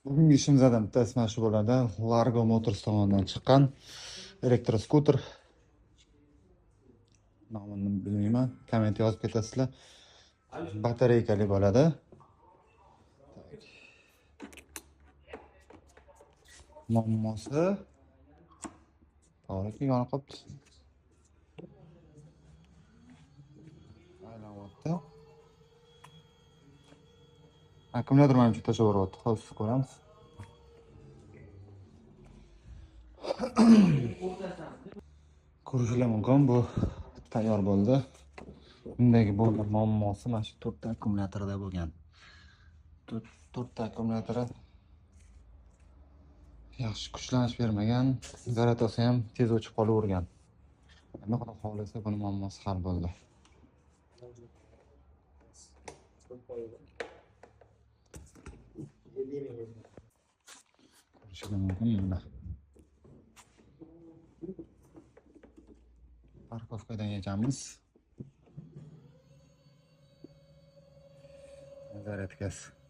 Bugungi ishimizdan bittasi mana shu bo'ladi. Largo Motors tomonidan chiqqan elektroskuter. Nomini bilmayman. Komment yozib ketasizlar. Batareykali bo'ladi. Muammosi to'g'riki yonib qolibdi. Aylanyapti. Akkumulyator manimcha tashlab yuboryapti. Hozir ko'ramiz. Ko'rishinglar mumkin, bu tayyor bo'ldi. Bundagi bo'lgan muammosi mana shu to'rtta akkumulyatorda bo'lgan. To'rtta akkumulyatori yaxshi kuchlanish bermagan, zaryadkasi ham tez o'chib qolavergan. Endi Xudo xohlasa buni muammosi hal bo'ldi. Ko'rishinglar mumkin mana. Parkovkadan yechamiz. Zaryadkasi.